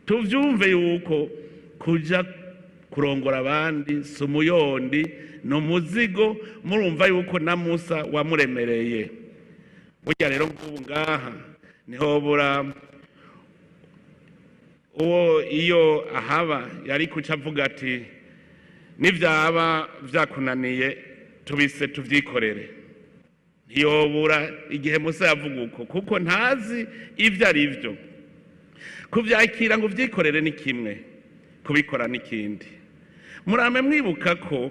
Tuvyumve yuko kuja kurongora abandi si umuyondi, ni umuzigo. Murumva yuko na Musa wamuremereye. Burya rero nk'ubu ngaha ntihobura uwo iyo ahaba yari kuca avuga ati: "Nivyaba vyakunaniye, tubise tuvyikorere." Ntiyobura igihe Musa yavuga uko, kuko ntazi ivyo ari vyo. Kuvyakira ngo uvyikorere ni kimwe, kubikora n'ikindi. Murame mwibuka ko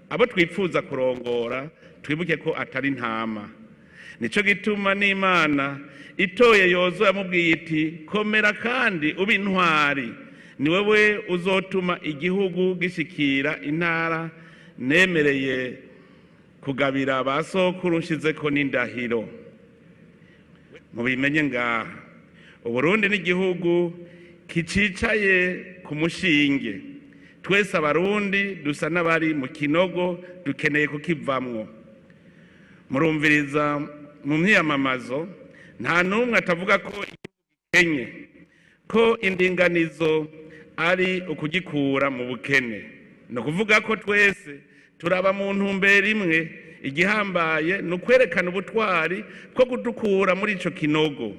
abo twipfuza kurongora, twibuke ko atari ntama. Nico gituma n'Imana itoye Yozuwe yamubwiye iti: "Komera kandi ube intwari, ni wewe uzotuma igihugu gishikira intara nemereye kugabira ba sokuru, nshizeko n'indahiro." Mubimenye ngaha, Uburundi n'igihugu kicicaye ku mushinge. Twese Abarundi dusa n'abari mu kinogo, dukeneye kukivamwo. Murumviriza mu myiyamamazo, nta n'umwe atavuga ko igihugu gikenye, ko indinganizo ari ukugikura mu bukene. Ni ukuvuga ko twese turaba mu ntumbero imwe. Igihambaye ni ukwerekana ubutwari bwo kudukura muri ico kinogo.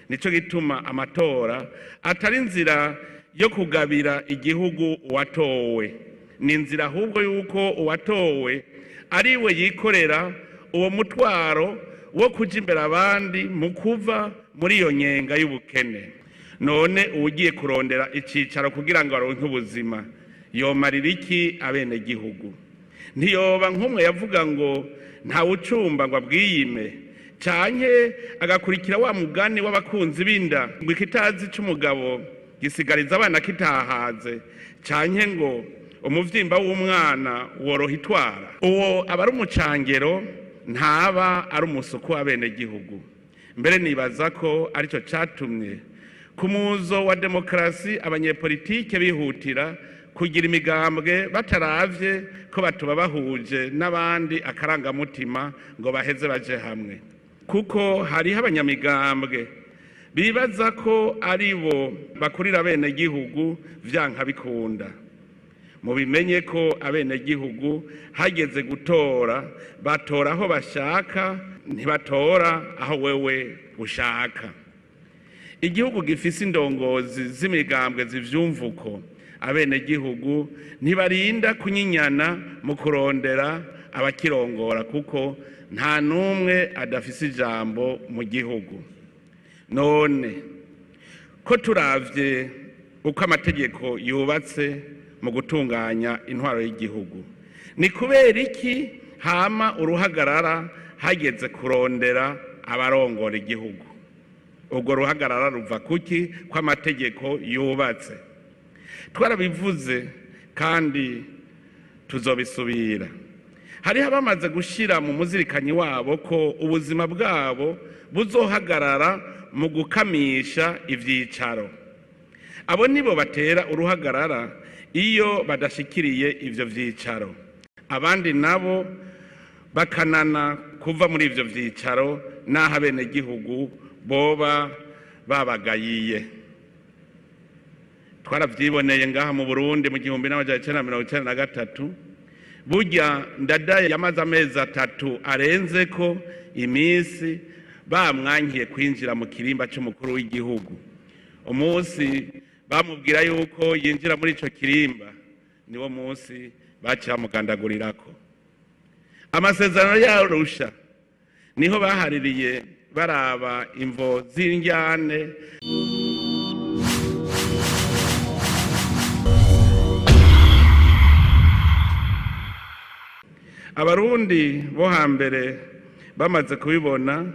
Nico gituma amatora atari inzira yo kugabira igihugu uwatowe, ni inzira ahubwo y'uko uwatowe ari we yikorera uwo mutwaro wo kuja imbere abandi mu kuva muri iyo nyenga y'ubukene. None uwugiye kurondera icicaro kugira ngo aronke ubuzima yomarira iki abenegihugu? Ntiyoba nk'umwe yavuga ngo ntawucumba ngo abwiyime, canke agakurikira wa mugani w'abakunzi b'inda ngo ikitazi c'umugabo gisigariza abana kitahaze, canke ngo umuvyimba w'umwana woroha itwara. Uwo aba ari umucangero, ntaba ari umusuku w'abenegihugu. Mbere nibaza ko aricyo catumye ku muzo wa demokarasi abanyepolitike bihutira kugira imigambwe, bataravye ko batuba bahuje n'abandi akarangamutima ngo baheze baje hamwe, kuko hariho abanyamigambwe bibaza ko ari bo bakurira abenegihugu vyanka bikunda. Mubimenye ko abenegihugu hageze gutora batora aho bashaka, ntibatora aho wewe ushaka. Igihugu gifise indongozi z'imigambwe zivyumva uko, abenegihugu ntibarinda kunyinyana mu kurondera abakirongora, kuko nta n'umwe adafise ijambo mu gihugu. None ko turavye uko amategeko yubatse mu gutunganya intwaro y'igihugu, ni kubera iki hama uruhagarara hageze kurondera abarongora igihugu? Ubwo ruhagarara ruva kuki ko amategeko yubatse? Twarabivuze kandi tuzobisubira: hariho abamaze gushyira mu muzirikanyi wabo ko ubuzima bwabo buzohagarara mu gukamisha ivyicaro. Abo nibo batera uruhagarara iyo badashikiriye ivyo vyicaro, abandi nabo bakanana kuva muri ivyo vyicaro n'aho abenegihugu boba babagayiye. Twaravyiboneye ngaha mu Burundi mu 1993. Burya Ndadaye yamaze amezi 3 arenze ko iminsi bamwankiye kwinjira mu kirimba c'umukuru w'igihugu. Umunsi bamubwira yuko yinjira muri ico kirimba, niwo munsi baciye bamugandagurirako. Amasezerano y'Arusha niho bahaririye baraba imvo z'indyane. Abarundi bo hambere bamaze kubibona,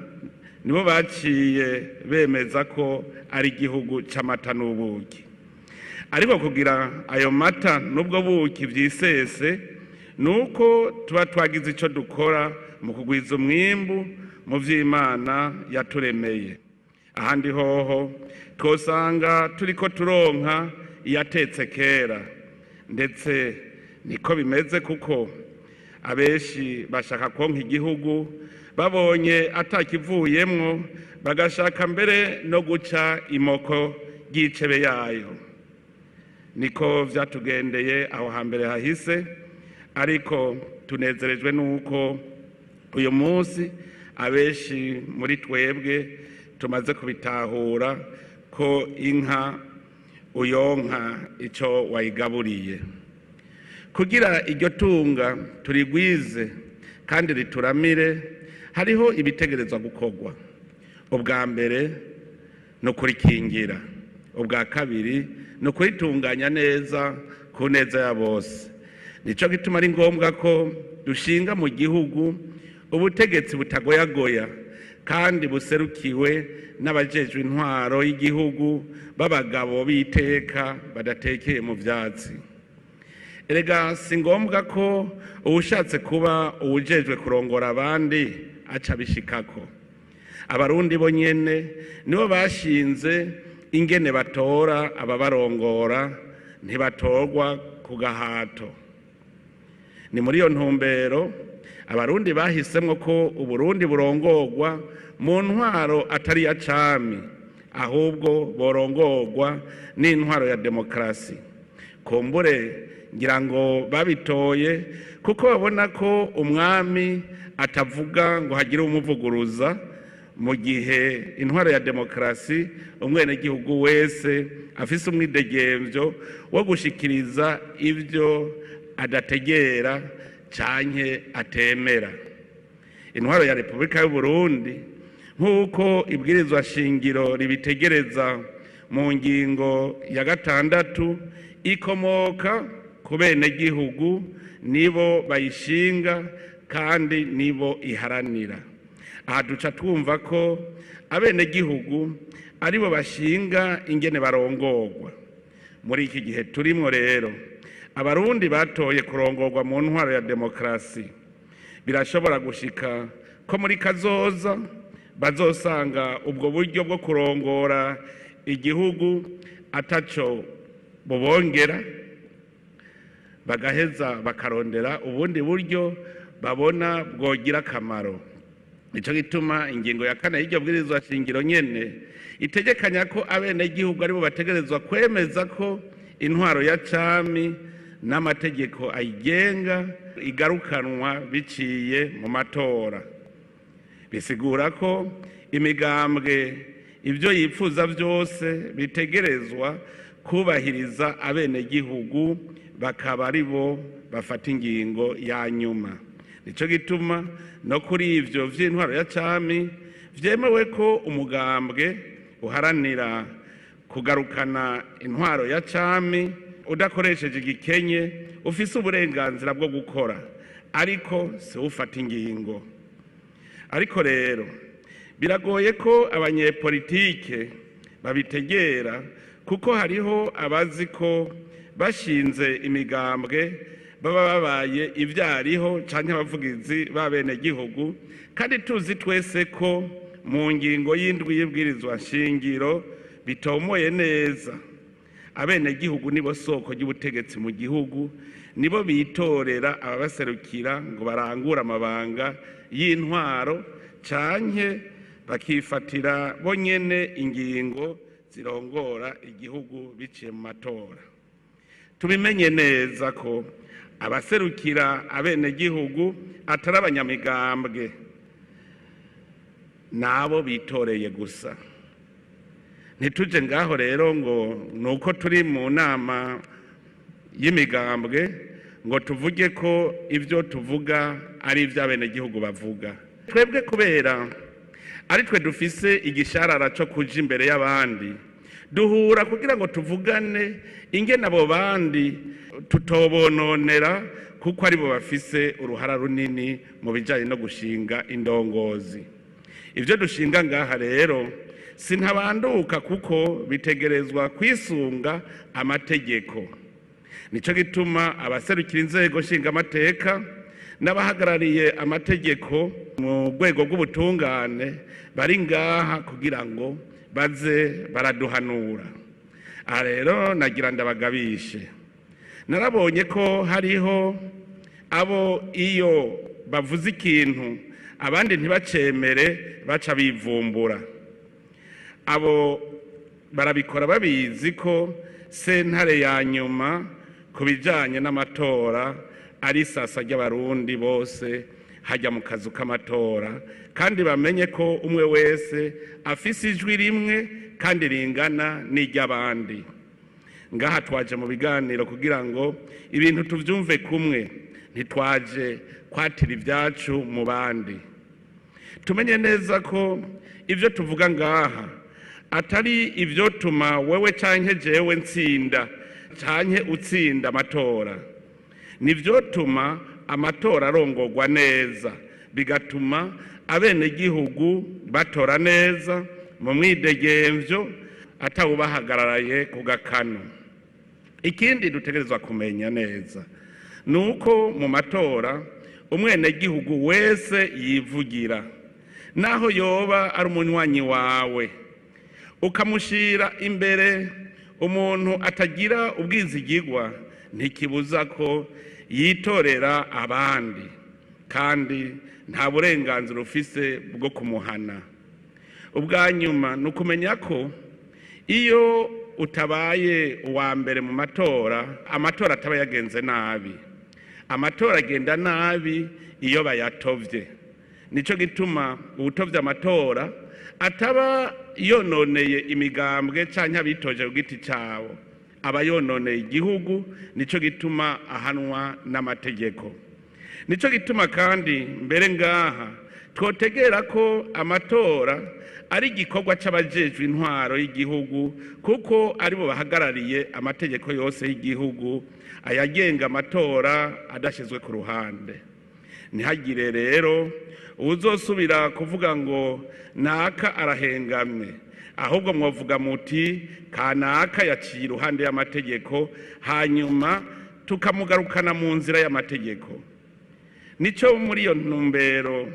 nibo baciye bemeza ko ari igihugu c'amata n'ubuki. Ariko kugira ayo mata n'ubwo buki vyisese, nuko tuba twagize ico dukora mu kugwiza umwimbu mu vy'Imana yaturemeye. Ahandi hoho twosanga turiko turonka iyatetse kera. Ndetse niko bimeze, kuko abenshi bashaka konka igihugu, babonye atakivuyemwo bagashaka mbere no guca imoko. ry'icebe yayo. Niko vyatugendeye aho hambere hahise, ariko tunezerejwe n'uko uyu munsi abenshi muri twebwe tumaze kubitahura ko inka uyonka ico wayigaburiye. Kugira iryo tunga turigwize kandi rituramire, hariho ibitegerezwa gukorwa. Ubwa mbere ni ukurikingira, ubwa kabiri ni ukuritunganya neza ku neza ya bose. Nico gituma ari ngombwa ko dushinga mu gihugu ubutegetsi butagoyagoya kandi buserukiwe n'abajejwe intwaro y'igihugu b'abagabo b'iteka badatekeye mu vyatsi. Erega si ngombwa ko uwushatse kuba uwujejwe kurongora abandi aca abishikako. Abarundi bo nyene nibo bashinze ingene batora ababarongora, ntibatorwa ku gahato. Ni muri iyo ntumbero Abarundi bahisemwo ko Uburundi burongorwa mu ntwaro atari iya cami, ahubwo borongorwa n'intwaro ya demokarasi. Kumbure ngira ngo babitoye kuko babona ko umwami atavuga ngo hagire umuvuguruza, mu gihe intwaro ya demokarasi umwenegihugu wese afise umwidegemvyo wo gushikiriza ivyo adategera canke atemera. Intwaro ya Repubulika y'Uburundi, nk'uko ibwirizwa shingiro ribitegereza mu ngingo ya 6, ikomoka ku benegihugu, nibo bayishinga kandi nibo iharanira. Aha duca twumva ko abenegihugu aribo bashinga ingene barongorwa. Muri iki gihe turimwo rero, Abarundi batoye kurongorwa mu ntwaro ya demokarasi. Birashobora gushika ko muri kazoza bazosanga ubwo buryo bwo kurongora igihugu ataco bubongera, bagaheza bakarondera ubundi buryo babona bwogira akamaro. Nico gituma ingingo ya 4 y'iryo bwirizwa shingiro nyene itegekanya ko abenegihugu aribo bategerezwa kwemeza ko intwaro ya cami n'amategeko ayigenga igarukanwa biciye mu matora. Bisigura ko imigambwe ibyo yipfuza byose bitegerezwa kubahiriza abenegihugu, bakaba aribo bafata ingingo ya nyuma. Nico gituma no kuri ivyo vy'intwaro ya cami vyemewe ko umugambwe uharanira kugarukana intwaro ya cami udakoresheje igikenye ufise uburenganzira bwo gukora, ariko si ufata ingingo. Ariko rero biragoye ko abanyepolitike babitegera, kuko hariho abazi ko bashinze imigambwe baba babaye ivyariho canke abavugizi b'abenegihugu, kandi tuzi twese ko mu ngingo y'indwi y'ibwirizwa shingiro bitomoye neza. Abenegihugu nibo soko ry'ubutegetsi mu gihugu, nibo bitorera ababaserukira ngo barangure amabanga y'intwaro canke bakifatira bonyene ingingo zirongora igihugu biciye mu matora. Tubimenye neza ko abaserukira abenegihugu atari abanyamigambwe, nabo bitoreye gusa. Ntituje ngaho rero ngo nuko turi mu nama y'imigambwe ngo tuvuge ko ivyo tuvuga ari ivy'abenegihugu bavuga. Twebwe kubera ari twe dufise igisharara co kuja imbere y'abandi, duhura kugira ngo tuvugane ingene abo bandi tutobononera, kuko aribo bafise uruhara runini mu bijanye no gushinga indongozi. Ivyo dushinga ngaha rero sintabanduka, kuko bitegerezwa kwisunga amategeko. Nico gituma abaserukira inzego nshingamateka n'abahagarariye amategeko mu rwego rw'ubutungane bari ngaha kugira ngo baze baraduhanura. Aha rero nagira ndabagabishe. Narabonye ko hariho abo iyo bavuze ikintu abandi ntibacemere baca bivumbura. Abo Barabikora babizi ko sentare ya nyuma ku bijanye n'amatora ari isasa ry'Abarundi bose hajya mu kazu k'amatora, kandi bamenye ko umwe wese afise ijwi rimwe kandi ringana n'iry'abandi. Ngaha twaje mu biganiro kugira ngo ibintu tuvyumve kumwe, ntitwaje kwatira ibyacu mu bandi. Tumenye neza ko ibyo tuvuga ngaha atari ibyo tuma wewe canke jewe ntsinda canke utsinda amatora, nivyo tuma amatora arongorwa neza, bigatuma abenegihugu batora neza mu mwidegemvyo atawubahagararaye ku gakano. Ikindi dutegerezwa kumenya neza ni uko mu matora umwenegihugu wese yivugira, naho yoba ari umunywanyi wawe ukamushira imbere umuntu atagira ubwizigirwa, ntikibuza ko yitorera abandi, kandi nta burenganzira ufise bwo kumuhana. Ubwa nyuma ni ukumenya ko iyo utabaye uwa mbere mu matora, amatora ataba yagenze nabi. Amatora agenda nabi iyo bayatovye. Nico gituma uwutovye amatora ataba yononeye imigambwe canke abitoje ku giti cabo, aba yononeye igihugu. Nico gituma ahanwa n'amategeko. Nico gituma kandi mbere ngaha twotegera ko amatora ari igikorwa c'abajejwe intwaro y'igihugu, kuko aribo bahagarariye amategeko yose y'igihugu ayagenga amatora adashizwe ku ruhande. Ntihagire rero uwuzosubira kuvuga ngo naka arahengamye, ahubwo mwovuga muti kanaka yaciye iruhande y'amategeko, hanyuma tukamugarukana mu nzira y'amategeko. Nico muri iyo ntumbero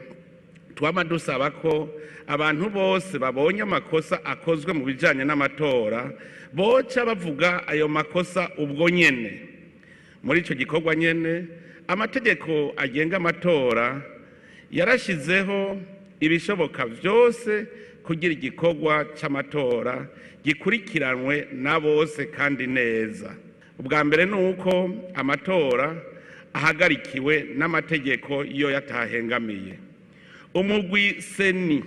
twama dusaba ko abantu bose babonye amakosa akozwe mu bijanye n'amatora boca bavuga ayo makosa ubwo nyene. Muri ico gikorwa nyene, amategeko agenga amatora yarashizeho ibishoboka vyose kugira igikorwa c'amatora gikurikiranwe na bose kandi neza. Ubwa mbere ni uko amatora ahagarikiwe n'amategeko iyo yatahengamiye. Umugwi CENI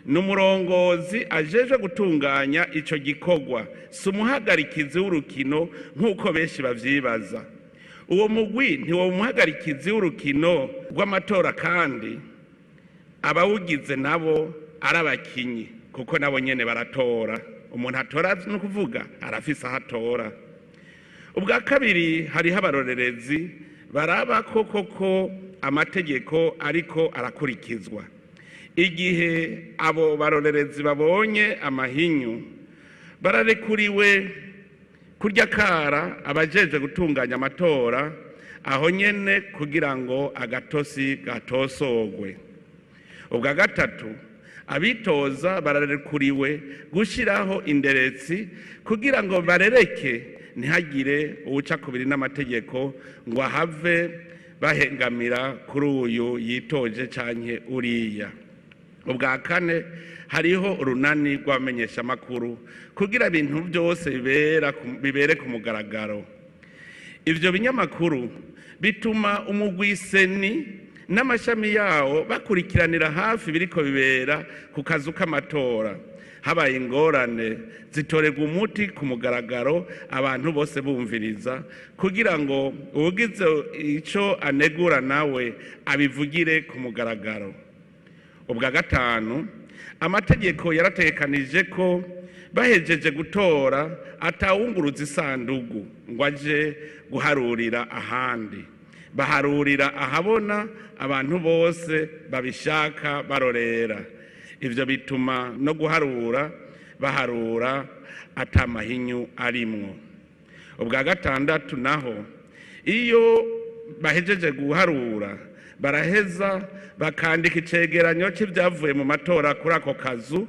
ni umurongozi ajejwe gutunganya ico gikorwa, si umuhagarikizi w'urukino nk'uko benshi bavyibaza. Uwo mugwi ntiwoba umuhagarikizi w'urukino rw'amatora, kandi abawugize nabo ari abakinyi, kuko nabo nyene baratora. Umuntu atora ni ukuvuga arafise aho atora. Ubwa kabiri, hariho abarorerezi baraba ko koko amategeko ariko arakurikizwa. Igihe abo barorerezi babonye amahinyu, bararekuriwe kurya kara abajejwe gutunganya amatora aho nyene kugira ngo agatosi gatosogwe. Ubwa gatatu, abitoza bararekuriwe gushiraho inderetsi kugira ngo barereke, ntihagire uwuca kubiri n'amategeko ngo ahave bahengamira kuri uyu yitoje canke uriya. Ubwa kane, hariho urunani rw'abamenyeshamakuru kugira ibintu byose bibere ku mugaragaro. Ivyo binyamakuru bituma umugwi CENI n'amashami yawo bakurikiranira hafi biriko bibera ku kazu k'amatora. Habaye ingorane, zitorerwa umuti ku mugaragaro, abantu bose bumviriza, kugira ngo uwugize ico anegura nawe abivugire ku mugaragaro. Ubwa gatanu, amategeko yarategekanije ko bahejeje gutora atawunguruza isandugu ngo aje guharurira ahandi. Baharurira ahabona, abantu bose babishaka barorera. Ivyo bituma no guharura baharura atamahinyu arimwo. Ubwa gatandatu naho, iyo bahejeje guharura, baraheza bakandika icegeranyo c'ivyavuye mu matora kuri ako kazu.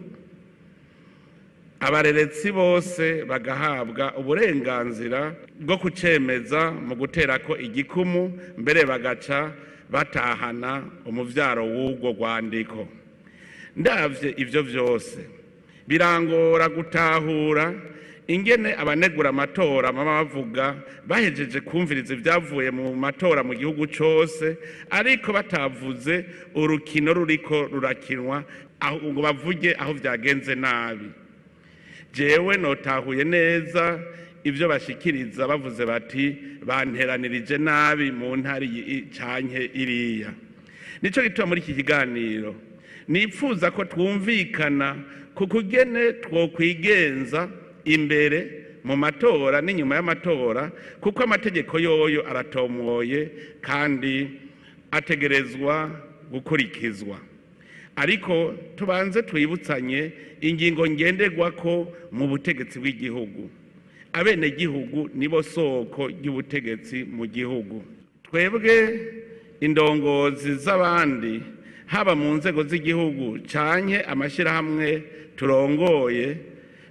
Abareretsi bose bagahabwa uburenganzira bwo kucemeza mu guterako igikumu, mbere bagaca batahana umuvyaro w'urwo rwandiko. Ndavye ivyo vyose, Birangora gutahura ingene abanegura amatora baba bavuga bahejeje kumviriza ibyavuye mu matora mu gihugu cose, ariko batavuze urukino ruriko rurakinwa ngo bavuge aho vyagenze nabi. Jewe notahuye neza ivyo bashikiriza bavuze bati banteranirije nabi mu ntara iyi canke iriya. Nico gituma muri iki kiganiro nipfuza ko twumvikana ku kugene twokwigenza imbere mu matora n'inyuma y'amatora, kuko amategeko yoyo aratomoye kandi ategerezwa gukurikizwa. Ariko tubanze twibutsanye ingingo ngenderwako mu butegetsi bw'igihugu. Abenegihugu nibo soko ry'ubutegetsi mu gihugu. Twebwe indongozi z'abandi, haba mu nzego z'igihugu canke amashirahamwe turongoye,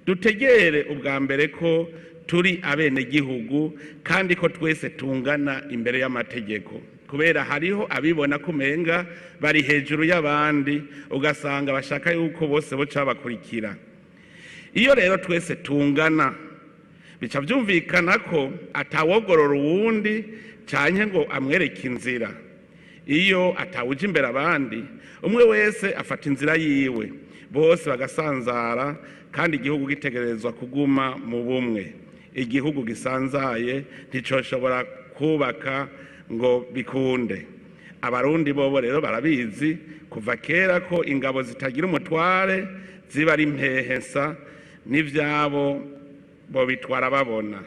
dutegere ubwa mbere ko turi abenegihugu kandi ko twese tungana imbere y'amategeko. Kubera hariho abibona ko umenga bari hejuru y'abandi, ugasanga bashaka yuko bose boca babakurikira. Iyo rero twese tungana, bica vyumvikana ko atawogorora uwundi canke ngo amwereke inzira. Iyo atawuja imbere abandi, umwe wese afata inzira yiwe, bose bagasanzara, kandi igihugu gitegerezwa kuguma mu bumwe. Igihugu gisanzaye nticoshobora kubaka ngo bikunde. Abarundi bobo rero barabizi kuva kera ko ingabo zitagira umutware ziba ari impehesa, n'ivyabo bobitwara babona.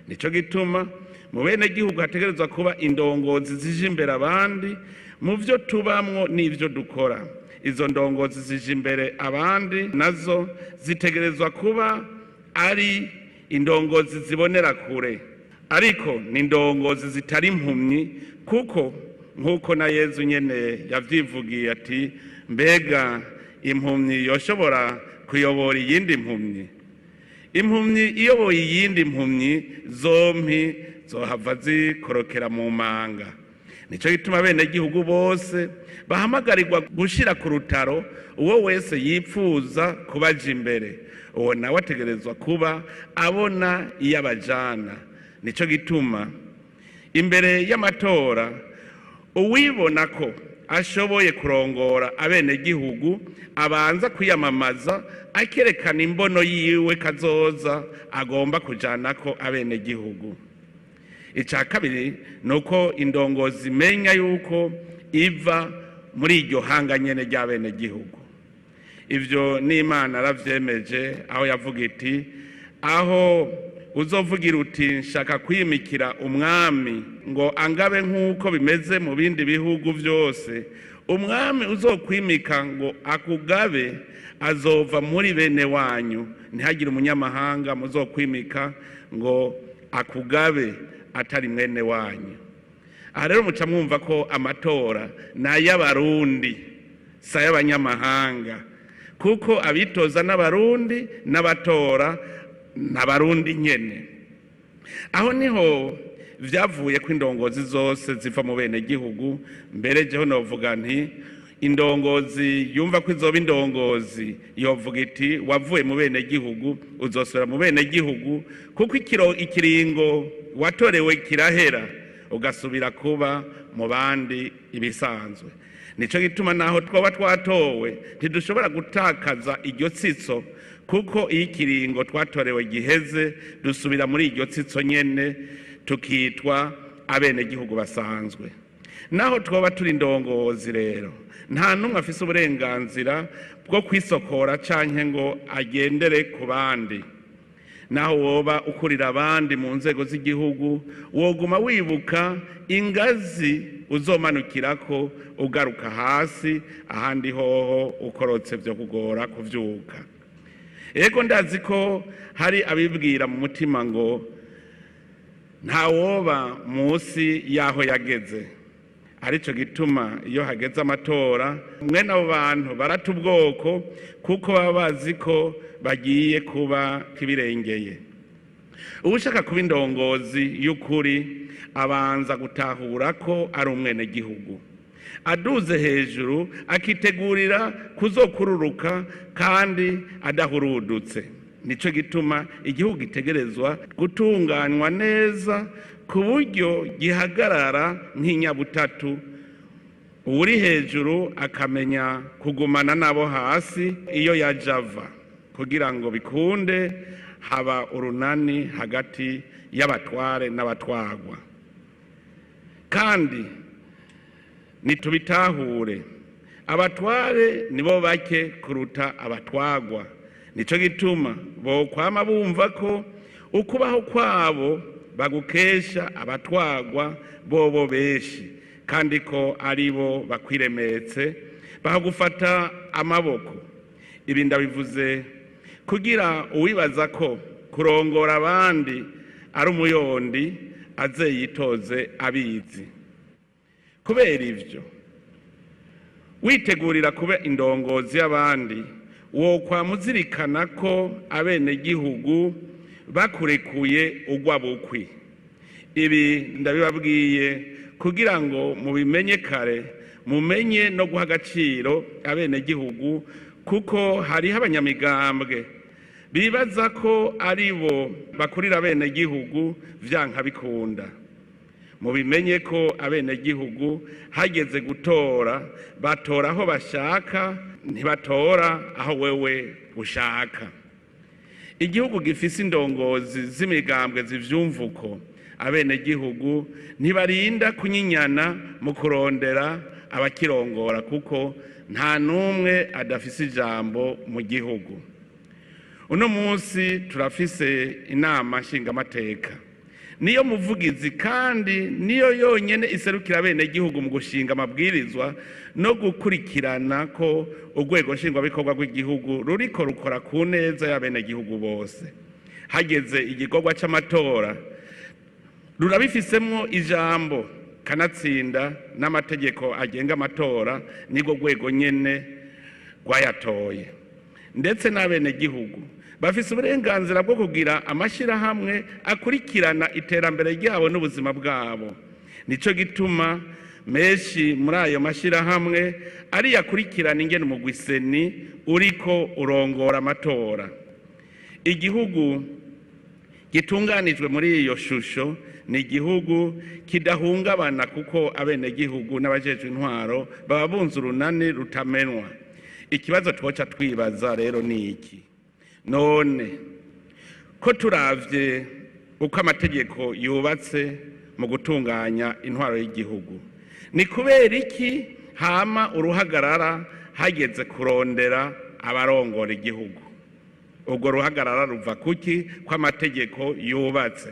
Nico gituma mu benegihugu hategerezwa kuba indongozi zije imbere abandi mu vyo tubamwo n'ivyo dukora. Izo ndongozi zije imbere abandi nazo zitegerezwa kuba ari indongozi zibonera kure, ariko ni indongozi zitari impumyi, kuko nk'uko na Yezu nyene yavyivugiye ati mbega impumyi yoshobora kuyobora iyindi mpumyi? Impumyi iyoboye iyindi mpumyi zompi zohava zikorokera mu manga. Nico gituma abenegihugu bose bahamagarirwa gushira ku rutaro uwo wese yipfuza kubaja imbere. Uwo nawe ategerezwa kuba abona iyo abajana. Nico gituma imbere y'amatora uwibona ko ashoboye kurongora abenegihugu abanza kwiyamamaza akerekana imbono yiwe kazoza agomba kujanako abenegihugu. Ica kabiri nuko indongozi imenya yuko iva muri iryo hanga nyene ry'abenegihugu. Ivyo n'Imana yaravyemeje aho yavuga iti aho uzovugira uti nshaka kwimikira umwami ngo angabe nk'uko bimeze mu bindi bihugu vyose, umwami uzokwimika ngo akugabe azova muri bene wanyu, ntihagire umunyamahanga muzokwimika ngo akugabe atari mwene wanyu. Aha rero muca mwumva ko amatora ni ay'Abarundi, si ay'abanyamahanga, kuko abitoza n'Abarundi n'abatora n'Abarundi nyene. Aho niho vyavuye ko indongozi zose ziva mu benegihugu. Mbere jeho novuga nti indongozi yumva ko izoba indongozi yovuga iti wavuye mu benegihugu uzosubira mu benegihugu, kuko ikiringo watorewe kirahera ugasubira kuba mu bandi ibisanzwe. Nico gituma naho twoba twatowe ntidushobora gutakaza iryo tsitso, kuko iyo ikiringo twatorewe giheze dusubira muri iryo tsitso nyene tukitwa abenegihugu basanzwe. Naho twoba turi indongozi rero, nta n'umwe afise uburenganzira bwo kwisokora canke ngo agendere ku bandi. Naho woba ukurira abandi mu nzego z'igihugu, woguma wibuka ingazi uzomanukirako ugaruka hasi, ahandi hoho ukorotse vyo kugora kuvyuka. Ego ndazi ko hari abibwira mu mutima ngo ntawoba munsi y'aho yageze. Arico gituma iyo hageze amatora mwene abo bantu barata ubwoko, kuko baba bazi ko bagiye kuba kibirengeye. Uwushaka kuba indongozi y'ukuri abanza gutahura ko ari umwenegihugu, Aduze hejuru akitegurira kuzokururuka kandi adahurudutse. Nico gituma igihugu gitegerezwa gutunganywa neza ku buryo gihagarara nk'inyabutatu, uwuri hejuru akamenya kugumana n'abo hasi iyo yaja ava. Kugira ngo bikunde, haba urunani hagati y'abatware n'abatwagwa. Kandi nitubitahure, abatware nibo bake kuruta abatwagwa. Nico gituma bokwama bumva ko ukubaho kwabo bagukesha abatwagwa bobo benshi, kandi ko ari bo bakwiremetse bakagufata amaboko. Ibi ndabivuze kugira uwibaza ko kurongora abandi ari umuyondi aze yitoze abizi. Kubera ivyo, witegurira kuba indongozi y'abandi, wokwama uzirikana ko abenegihugu bakurekuye ugwa bukwi. Ibi ndabibabwiye kugira ngo mubimenye kare, mumenye no guha agaciro abenegihugu, kuko hariho abanyamigambwe bibaza ko ari bo bakurira abenegihugu vyanka bikunda. Mubimenye ko abenegihugu hageze gutora batora aho bashaka, ntibatora aho wewe ushaka. Igihugu gifise indongozi z'imigambwe zivyumva uko, abenegihugu ntibarinda kunyinyana mu kurondera abakirongora, kuko nta n'umwe adafise ijambo mu gihugu. Uno munsi turafise inama nshingamateka, niyo muvugizi kandi niyo yonyene iserukira abenegihugu mu gushinga amabwirizwa no gukurikirana ko urwego nshingwabikorwa rw'igihugu ruriko rukora ku neza y'abenegihugu bose. Hageze igikorwa c'amatora rurabifisemwo ijambo, kanatsinda n'amategeko agenga amatora nirwo rwego nyene rwayatoye. Ndetse n'abenegihugu bafise uburenganzira bwo kugira amashirahamwe akurikirana iterambere ryabo n'ubuzima bwabo. Nico gituma menshi muri ayo mashirahamwe ariyo akurikirana ingene umugwi CENI uriko urongora amatora. Igihugu gitunganijwe muri iyo shusho ni igihugu kidahungabana, kuko abenegihugu n'abajejwe intwaro baba bunze urunani rutamenwa. Ikibazo twoca twibaza rero ni iki: none ko turavye uko amategeko yubatse mu gutunganya intwaro y'igihugu, ni kubera iki hama uruhagarara hageze kurondera abarongora igihugu? Ubwo ruhagarara ruva kuki ko amategeko yubatse?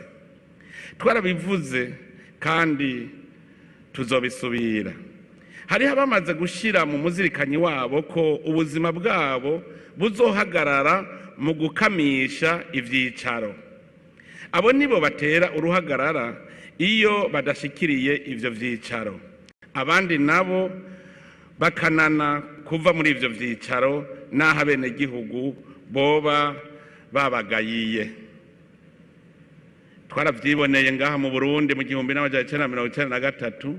Twarabivuze kandi tuzobisubira. Hariho abamaze gushira mu muzirikanyi wabo ko ubuzima bwabo buzohagarara mu gukamisha ivyicaro. Abo nibo batera uruhagarara iyo badashikiriye ivyo vyicaro, abandi nabo bakanana kuva muri ivyo vyicaro n'aho abenegihugu boba babagayiye. Twaravyiboneye ngaha mu Burundi mu 1993.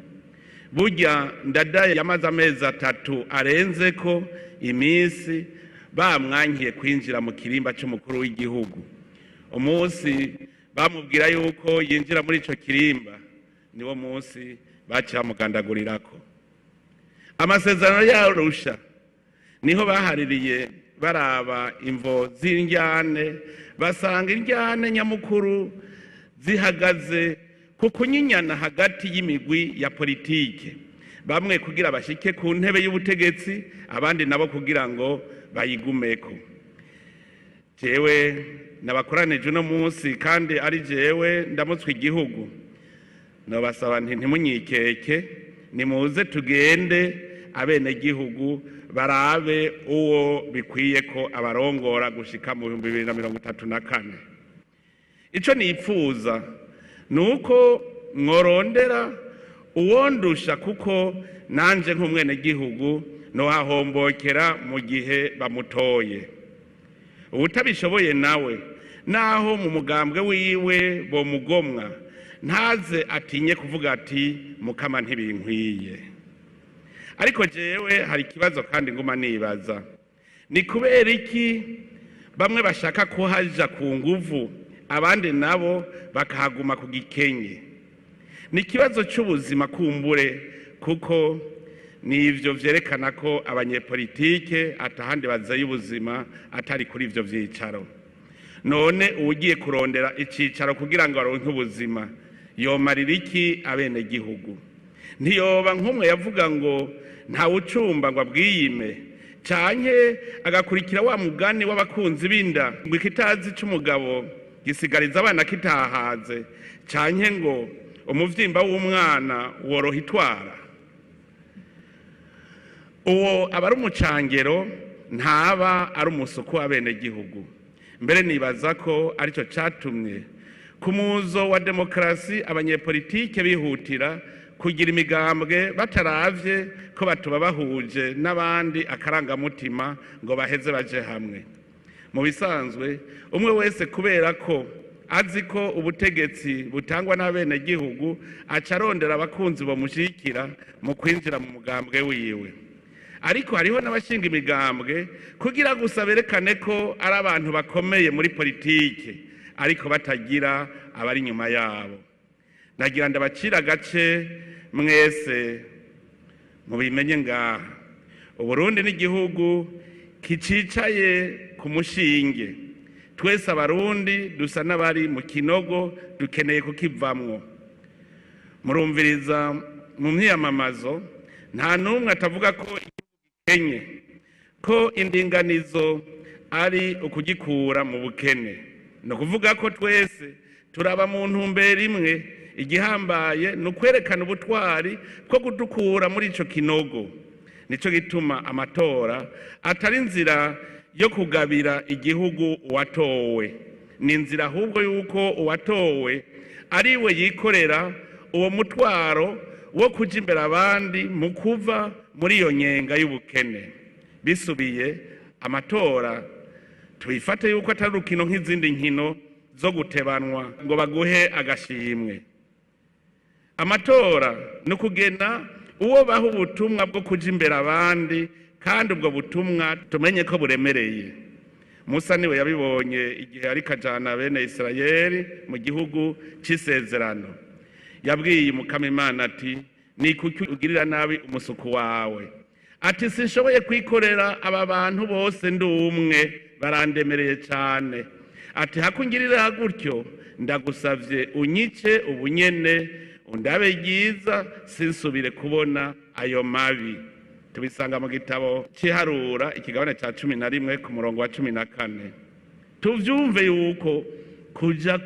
Burya Ndadaye yamaze amezi 3 arenzeko iminsi bamwankiye kwinjira mu kirimba c'umukuru w'igihugu. Umunsi bamubwira yuko yinjira muri ico kirimba, niwo munsi baciye bamugandagurirako. Amasezerano y'Arusha niho bahaririye baraba imvo z'indyane, basanga indyane nyamukuru zihagaze ku kunyinyana hagati y'imigwi ya politike, bamwe kugira bashike ku ntebe y'ubutegetsi, abandi nabo kugira ngo bayigumeko. Jewe nabakoranije uno munsi, kandi ari jewe ndamutswe igihugu, nobasaba nti ntimunyikeke, nimuze tugende abenegihugu barabe uwo bikwiye ko abarongora gushika mu 2034. Ico nipfuza ni uko mworondera uwondusha, kuko nanje nk'umwenegihugu nohahombokera mu gihe bamutoye. Uwutabishoboye nawe, naho mu mugambwe wiwe bomugomwa, ntaze atinye kuvuga ati: "Mukama, ntibinkwiye." Ariko jewe hari ikibazo kandi nguma nibaza: ni kubera iki bamwe bashaka kuhaja ku nguvu, abandi nabo bakahaguma ku gikenye? Ni ikibazo cy'ubuzima kumbure, kuko ni ivyo vyerekana ko abanyepolitike atahandi bazeye ubuzima atari kuri ivyo vyicaro. None uwugiye kurondera icicaro kugira ngo aronke ubuzima yomarira iki abenegihugu? Ntiyoba nk'umwe yavuga ngo ntawucumba ngo abwiyime, canke agakurikira wa mugani w'abakunzi b'inda ngo ikitazi c'umugabo gisigariza abana kitahaze, canke ngo umuvyimba w'umwana woroha itwara? Uwo aba ari umucangero, ntaba ari umusuku w'abenegihugu. Mbere nibaza ko aricyo catumye ku muzo wa demokarasi abanyepolitike bihutira kugira imigambwe bataravye ko batuba bahuje n'abandi akarangamutima ngo baheze baje hamwe. Mu bisanzwe, umwe wese, kubera ko azi ko ubutegetsi butangwa n'abenegihugu, aca arondera abakunzi bamushyigikira mu kwinjira mu mugambwe wiwe. Ariko hariho n'abashinga imigambwe kugira gusa berekane ko ari abantu bakomeye muri politike, ariko batagira abari inyuma yabo. Nagira ndabacira agace mwese mubimenye ngaha: Uburundi n'igihugu kicicaye ku mushinge. Twese Abarundi dusa n'abari mu kinogo, dukeneye kukivamwo. Murumviriza mu myiyamamazo, nta n'umwe atavuga ko igihugu gikenye, ko indinganizo ari ukugikura mu bukene. Ni ukuvuga ko twese turaba mu ntumbero imwe. Igihambaye ni ukwerekana ubutwari bwo kudukura muri ico kinogo. Nico gituma amatora atari inzira yo kugabira igihugu uwatowe, ni inzira ahubwo y'uko uwatowe ari we yikorera uwo mutwaro wo kuja imbere abandi mu kuva muri iyo nyenga y'ubukene. Bisubiye, amatora tuyifate yuko atari urukino nk'izindi nkino zo gutebanwa ngo baguhe agashimwe. Amatora ni ukugena uwo baha ubutumwa bwo kuja imbere abandi, kandi ubwo butumwa tumenye ko buremereye. Musa niwe yabibonye igihe ariko ajana bene Isirayeli mu gihugu c'isezerano. Yabwiye Umukama Imana ati: "Ni kuki ugirira nabi umusuku wawe?" Ati: "Sinshoboye kwikorera aba bantu bose ndi umwe, barandemereye cyane." Ati: "Hakungirira gutyo, ndagusavye unyice ubunyene, undabe ryiza sinsubire kubona ayo mabi." Tubisanga mu gitabo cy'iharura, ikigabane cya 11, ku murongo wa 14. Tuvyumve yuko kuja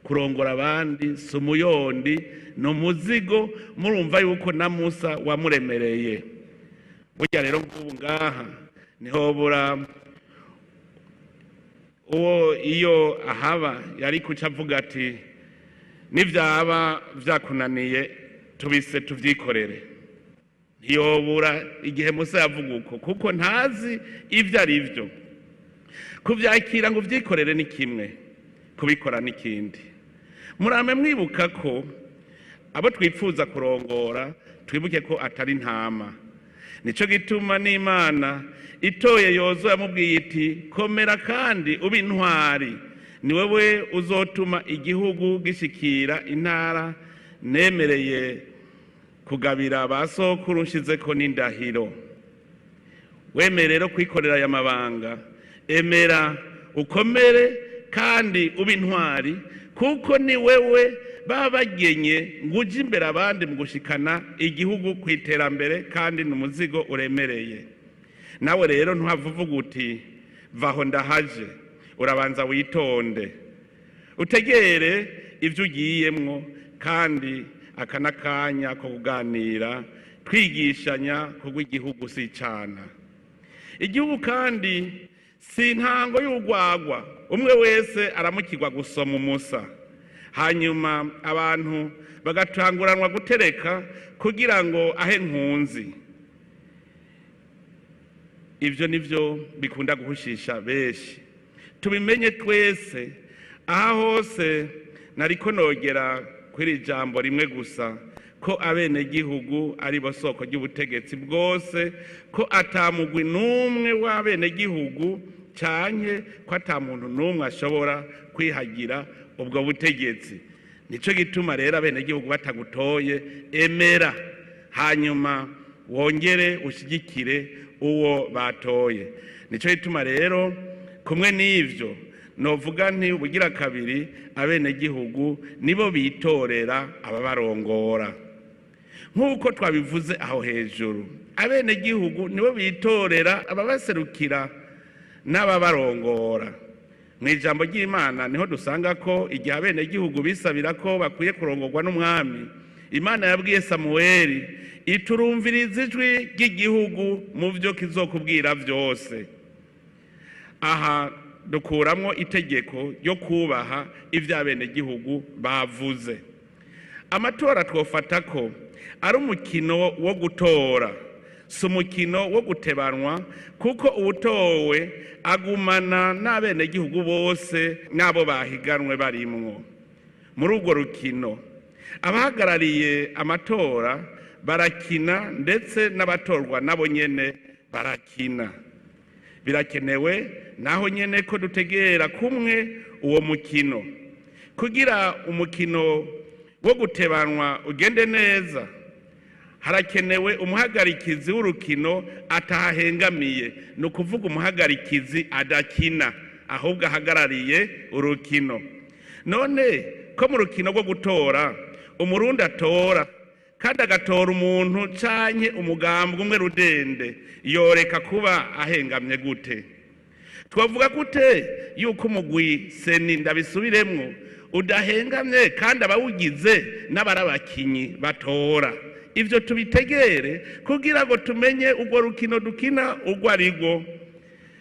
kurongora abandi si umuyondi, ni umuzigo. Murumva yuko na Musa wamuremereye. Burya rero nk'ubu ngaha ntihobura uwo iyo ahaba yari kuca avuga ati: "Nibyaba byakunaniye, tubise tubyikorere." Ntiyobura igihe Musa yavuga uko, kuko ntazi ibyo ari byo. Kubyakira ngo ubyikorere ni kimwe, kubikora n'ikindi. Murame mwibuka ko abo twifuza kurongora, twibuke ko atari intama. Nicyo gituma n'Imana itoye Yozuwe yamubwiye iti: "Komera kandi ube intwari, ni wowe uzotuma igihugu gishikira intara nemereye kugabira ba sokuru, nshize ko n'indahiro." Wemere rero kwikorera aya mabanga, emera ukomere kandi ube intwari, kuko ni wewe baba bagenye ngo uje imbere abandi mu gushikana igihugu ku iterambere, kandi ni umuzigo uremereye. Nawe rero ntuhava uvuga uti: "Vaho ndahaje." Urabanza witonde, utegere ibyo ugiyemwo, kandi aka n'akanya ko kuganira twigishanya, kuko igihugu si icana igihugu, kandi si intango y'urwagwa. Umwe wese aramukirwa gusoma umusa, hanyuma abantu bagatanguranwa gutereka kugira ngo ahe nkunzi. Ibyo nibyo bikunda guhushisha benshi. Tubimenye twese. Aha hose nariko nogera kuri iri jambo rimwe gusa: ko abenegihugu ari bo soko ry'ubutegetsi bwose, ko atamugwi n'umwe w'abenegihugu canke ko ata muntu n'umwe ashobora kwihagira ubwo butegetsi. Nico gituma rero abenegihugu batagutoye, emera hanyuma wongere ushigikire uwo batoye. Nico gituma rero kumwe n'ivyo novuga nti ubugira kabiri, abenegihugu nibo bitorera ababarongora. Nk'uko twabivuze aho hejuru, abenegihugu nibo bitorera ababaserukira n'ababarongora. Mu ijambo ry'Imana niho dusanga ko igihe abenegihugu bisabira ko bakwiye kurongorwa n'umwami, Imana yabwiye Samuweli iturumviriza ijwi ry'igihugu mu byo kizokubwira byose. Aha dukuramwo itegeko ryo kubaha ivyo abenegihugu bavuze. Amatora twofata ko ari umukino wo gutora, si umukino wo gutebanwa, kuko uwutowe agumana n'abenegihugu bose n'abo bahiganwe barimwo. Muri urwo rukino abahagarariye amatora barakina, ndetse n'abatorwa nabo nyene barakina. Birakenewe naho nyene ko dutegera kumwe uwo mukino. Kugira umukino wo gutebanwa ugende neza, harakenewe umuhagarikizi w'urukino atahengamiye, ni ukuvuga umuhagarikizi adakina ahubwo ahagarariye urukino. None ko mu rukino rwo gutora umurundi atora kandi agatora umuntu canke umugambwe umwe rudende, yoreka kuba ahengamye gute? Twavuga gute yuko umugwi seni, ndabisubiremwo, udahengamye kandi abawugize n'abarabakinyi batora? Ivyo tubitegere kugira ngo tumenye urwo rukino dukina urwo arirwo.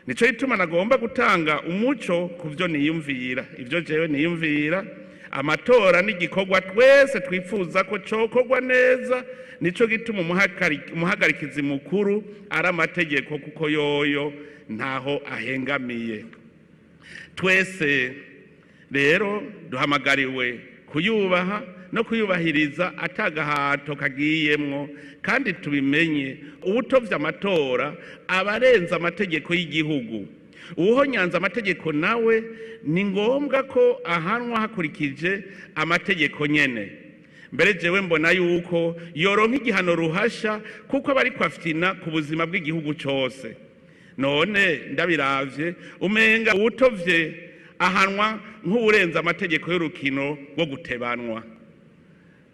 Nico gituma nagomba gutanga umuco ku vyo niyumvira, ivyo jewe niyumvira. Amatora n'igikorwa twese twifuza ko cokorwa neza. Nico gituma umuhagarikizi mukuru ari amategeko, kuko yoyo ntaho ahengamiye. Twese rero duhamagariwe kuyubaha no kuyubahiriza atagahato kagiyemwo, kandi tubimenye uwutovye amatora abarenza amategeko y'igihugu. Uwuhonyanza amategeko nawe ni ngombwa ko ahanwa hakurikije amategeko nyene. Mbere jewe mbona yuko yoronka igihano ruhasha, kuko aba ariko afyina ku buzima bw'igihugu cose. None ndabiravye umenga uwutovye ahanwa nk'uwurenza amategeko y'urukino rwo gutebanwa.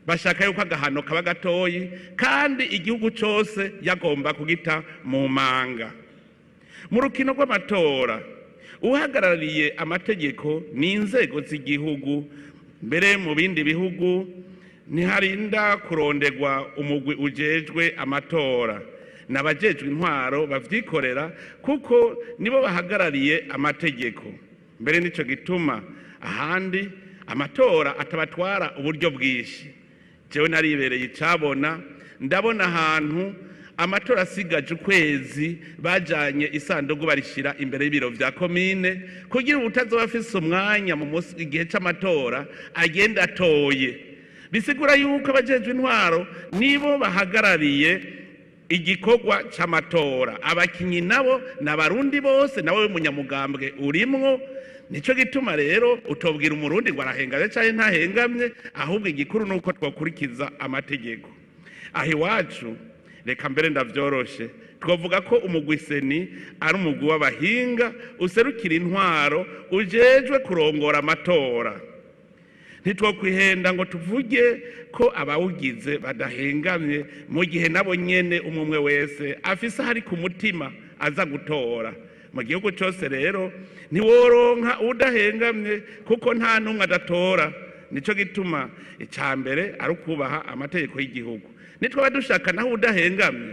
Bashaka yuko agahano kaba gatoyi kandi igihugu cose yagomba kugita mu manga. Mu rukino rw'amatora uhagarariye amategeko ni inzego z'igihugu. Mbere mu bindi bihugu ntiharinda kurondegwa umugwi ujejwe amatora, n'abajejwe intwaro bavyikorera kuko nibo bahagarariye amategeko. Mbere nico gituma ahandi amatora atabatwara uburyo bwinshi. Jewe naribereye icabona, ndabona ahantu amatora asigaje ukwezi bajanye isanduku barishira imbere y'ibiro vya komine, kugira utazoba afise umwanya mu igihe c'amatora agenda atoye. Bisigura yuko abajejwe intwaro nibo bahagarariye igikorwa c'amatora, abakinyi nabo n'abarundi bose, nawe w'umunyamugambwe urimwo. Nico gituma rero utobwira umurundi ngo arahengamye canke ntahengamye, ahubwo igikuru nuko twokurikiza amategeko. Aho iwacu reka mbere ndavyoroshe, twavuga ko umugwi seni ari umugwi w'abahinga userukira intwaro ujejwe kurongora amatora. Ntitwokwihenda ngo tuvuge ko abawugize badahengamye, mu gihe nabo nyene umwe wese afise ahari ku mutima aza gutora. Mu gihugu cose rero ntiworonka udahengamye, kuko nta n'umwe adatora. Nico gituma ica mbere ari ukubaha amategeko y'igihugu. Nitwaba dushaka naho udahengamye,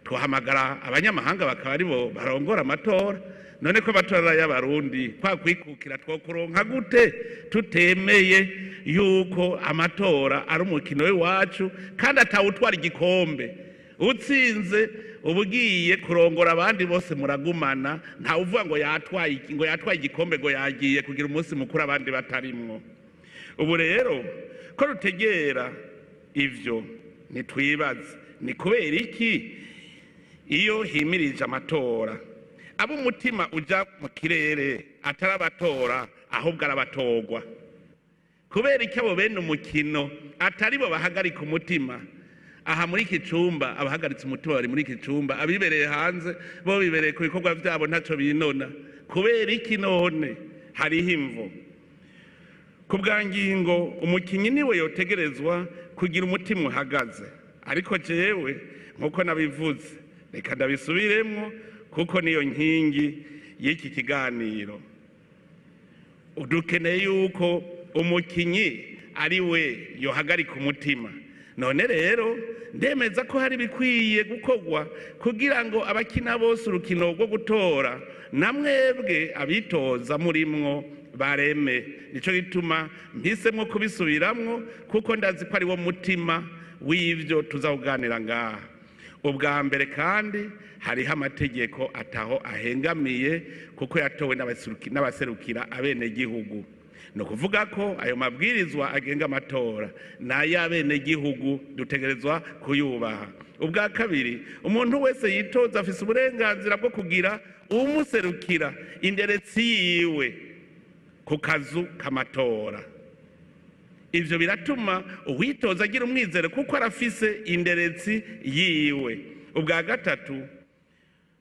twahamagara abanyamahanga bakaba aribo barongora amatora. None ko amatora y'abarundi kwa kwikukira twokuronka gute tutemeye yuko amatora ari umukino w'iwacu kandi atawutwara igikombe? Utsinze ubugiye kurongora abandi bose muragumana, nta uvuga ngo yatwaye, ngo yatwaye igikombe, ngo yagiye kugira umunsi mukuru abandi batarimwo. Ubu rero ko rutegera ivyo, Nitwibaze ni kubera iki iyo himirije amatora abo umutima uja mu kirere atari abatora ahubwo arabatorwa? Kubera iki abo bene umukino atari bo bahagarika umutima? Aha muri iki cumba abahagaritse umutima bari muri iki cumba, abibereye hanze bo bibereye ku bikorwa vyabo ntaco binona. Kubera iki none? Hariho imvo. Ku bwa ngingo umukinyi niwe yotegerezwa kugira umutima uhagaze, ariko jewe nkuko nabivuze reka ndabisubiremwo kuko niyo nkingi y'iki kiganiro. Dukeneye yuko umukinyi ari we yohagarika umutima. None rero ndemeza ko hari bikwiye gukorwa kugira ngo abakina bose urukino rwo gutora namwebwe abitoza murimwo bareme. Nico gituma mpisemwo kubisubiramwo kuko ndazi ko ari wo mutima w'ivyo tuzakuganira ngaha. Ubwa mbere kandi hariho amategeko ataho ahengamiye kuko yatowe n'abaserukira abenegihugu. Ni ukuvuga ko ayo mabwirizwa agenga amatora n'ay'abenegihugu dutegerezwa kuyubaha. Ubwa kabiri, umuntu wese yitoza afise uburenganzira bwo kugira uwumuserukira inderetsi yiwe ku kazu k'amatora. Ivyo biratuma uwitoza agira umwizero kuko arafise inderetsi yiwe. Ubwa gatatu,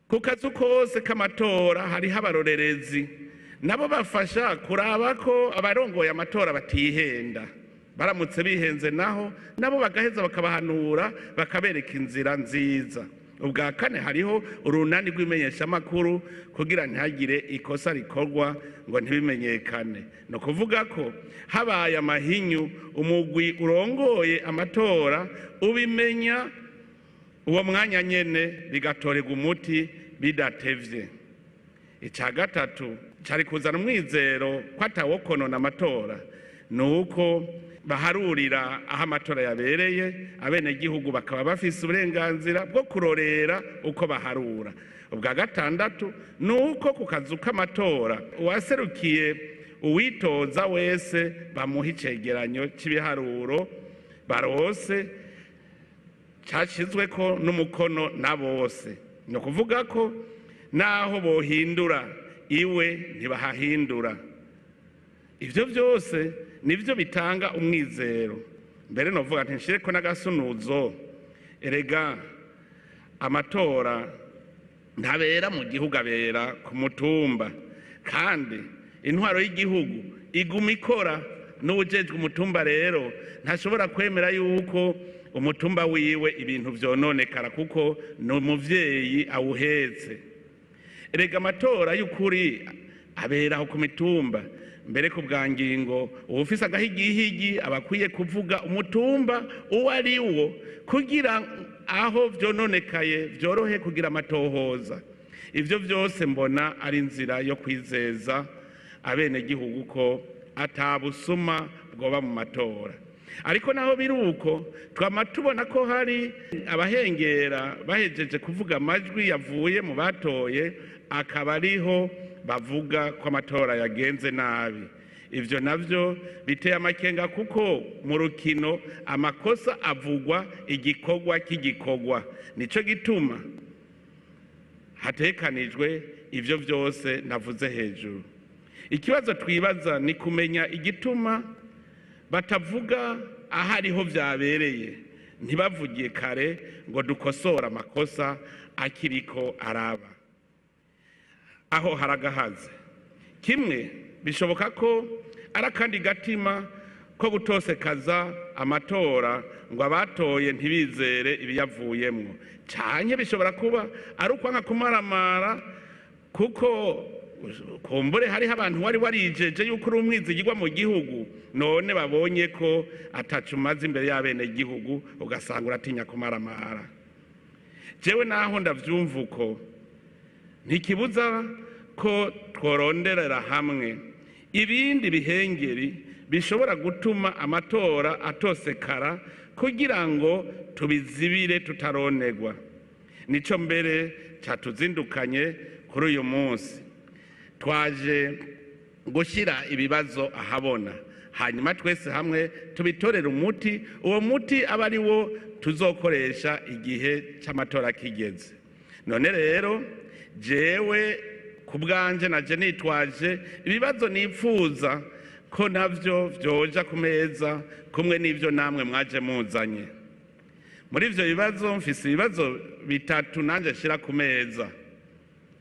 ku kazu kose k'amatora hariho abarorerezi, nabo bafasha kuraba ko abarongoye amatora batihenda. Baramutse bihenze naho nabo bagaheza bakabahanura bakabereka inzira nziza. Ubwa kane, hariho urunani rw'imenyeshamakuru kugira ntihagire ikosa rikorwa ngo ntibimenyekane. Ni ukuvuga ko habaye amahinyu umugwi urongoye amatora ubimenya uwo mwanya nyene bigatorerwa umuti bidatevye. Ica gatatu cari kuzana umwizero ko atawokonona amatora ni uko baharurira aho amatora yabereye, abenegihugu bakaba bafise uburenganzira bwo kurorera uko baharura. Ubwa gatandatu ni uko ku kazu k'amatora uwaserukiye uwitoza wese bamuha icegeranyo c'ibiharuro barose cashizweko n'umukono na bose. Ni ukuvuga ko naho bohindura iwe ntibahahindura. Ivyo vyose nivyo bitanga umwizero. Mbere novuga nti nshireko n'agasunuzo, erega amatora ntabera mu gihugu, abera ku mutumba, kandi intwaro y'igihugu iguma ikora. N'uwujejwe umutumba rero ntashobora kwemera yuko umutumba wiwe ibintu vyononekara kuko ni umuvyeyi awuhetse. Erega amatora y'ukuri abera aho ku mitumba. Mbere ku bwa ngingo uwufise agahigihigi aba akwiye kuvuga umutumba uwo ari wo kugira aho vyononekaye vyorohe kugira amatohoza. Ivyo vyose mbona ari inzira yo kwizeza abenegihugu ko atabusuma bwoba mu matora. Ariko naho biruko twama tubona ko hari abahengera bahejeje kuvuga amajwi yavuye mu batoye akaba ariho bavuga ko amatora yagenze nabi. Ivyo navyo biteye amakenga kuko mu rukino amakosa avugwa igikorwa k'igikorwa. Nico gituma hatekanijwe ivyo vyose navuze hejuru. Ikibazo twibaza ni kumenya igituma batavuga ahariho vyabereye, ntibavugiye kare ngo dukosore amakosa akiriko araba. Aho haragahaze. Kimwe bishoboka ko ari akandi gatima ko gutosekaza amatora ngo abatoye ntibizere ibiyavuyemwo, canke bishobora kuba ari ukwanka kumaramara kuko kumbure hariho abantu wari warijeje yuko uri umwizigirwa mu gihugu, none babonye ko ataco umaze imbere y'abenegihugu ugasanga uratinya kumaramara. Jewe naho ndavyumva uko, ntikibuza ko tworonderera hamwe ibindi bihengeri bishobora gutuma amatora atosekara kugira ngo tubizibire tutaronegwa. Nico mbere catuzindukanye kuri uyu munsi. Twaje gushyira ibibazo ahabona, Hanyuma twese hamwe tubitorere umuti, uwo muti aba ari wo tuzokoresha igihe c'amatora kigeze. None rero jewe ku bwanje naje nitwaje ibibazo nipfuza ko navyo vyoja ku meza kumwe n'ivyo namwe mwaje muzanye. Muri ivyo bibazo mfise ibibazo bitatu nanje nshira ku meza.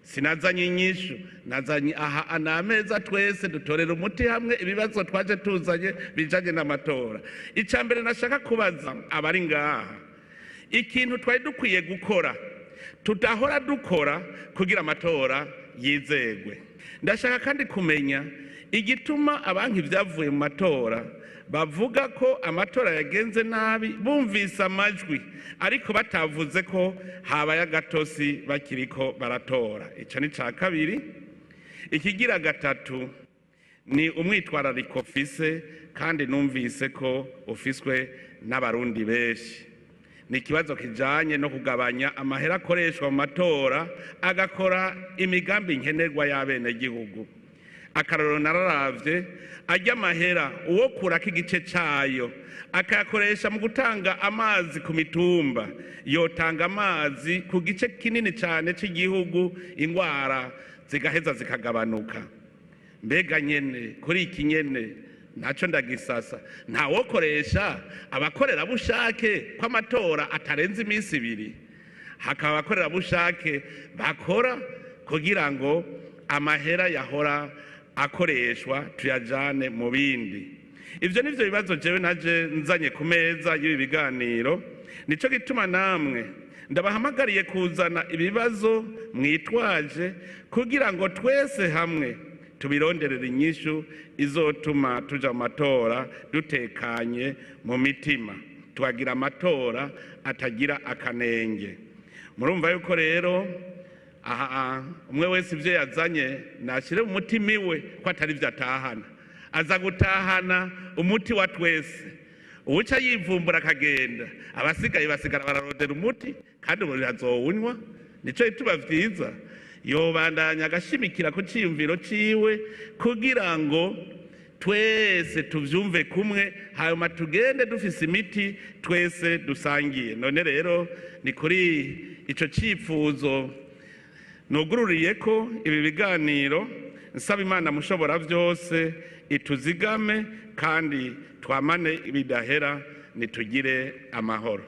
Sinazanye inyishu, nazanye aha n'ameza twese dutorera umuti hamwe ibibazo twaje tuzanye bijanye n'amatora. Ica mbere nashaka kubaza abari ngaha, ikintu twari dukwiye gukora tudahora dukora kugira amatora yizegwe. Ndashaka kandi kumenya igituma abanki vyavuye mu matora bavuga ko amatora yagenze nabi bumvise amajwi ariko batavuze ko habaye agatosi bakiriko baratora. Ico ni ca kabiri. Ikigira gatatu ni umwitwarariko mfise kandi numvise ko ufiswe n'abarundi benshi. Ni ikibazo kijanye no kugabanya amahera akoreshwa mu matora agakora imigambi nkenerwa y'abenegihugu. Akarorero nararavye arya amahera uwo kurako igice cayo akayakoresha mu gutanga amazi ku mitumba, yotanga amazi ku gice kinini cane c'igihugu, ingwara zigaheza zikagabanuka. Mbega nyene kuri iki nyene naco ndagisasa, ntawokoresha abakorerabushake ko amatora atarenze iminsi ibiri, hakaba abakorerabushake bakora kugira ngo amahera yahora akoreshwa tuyajane mu bindi. Ivyo nivyo bibazo jewe naje nzanye ku meza y'ibi biganiro. Nico gituma namwe ndabahamagariye kuzana ibibazo mwitwaje kugira ngo twese hamwe tubironderere inyishu izotuma tuja mu matora dutekanye mu mitima, tukagira amatora atagira akanenge. Murumva yuko rero aha umwe wese ivyo yazanye nashire mu mutima iwe ko atari ivyo atahana, aza gutahana umuti wa twese. Uwuca yivumbura akagenda, abasigaye basigara bararondera umuti kandi ubu azowunywa. Nico gituma vyiza yobandanya agashimikira ku ciyumviro ciwe kugira ngo twese tuvyumve kumwe, hanyuma tugende dufise imiti twese dusangiye. None rero ni kuri ico cifuzo nugururiye ko ibi biganiro, nsaba Imana mushobora vyose ituzigame kandi twamane bidahera, nitugire amahoro.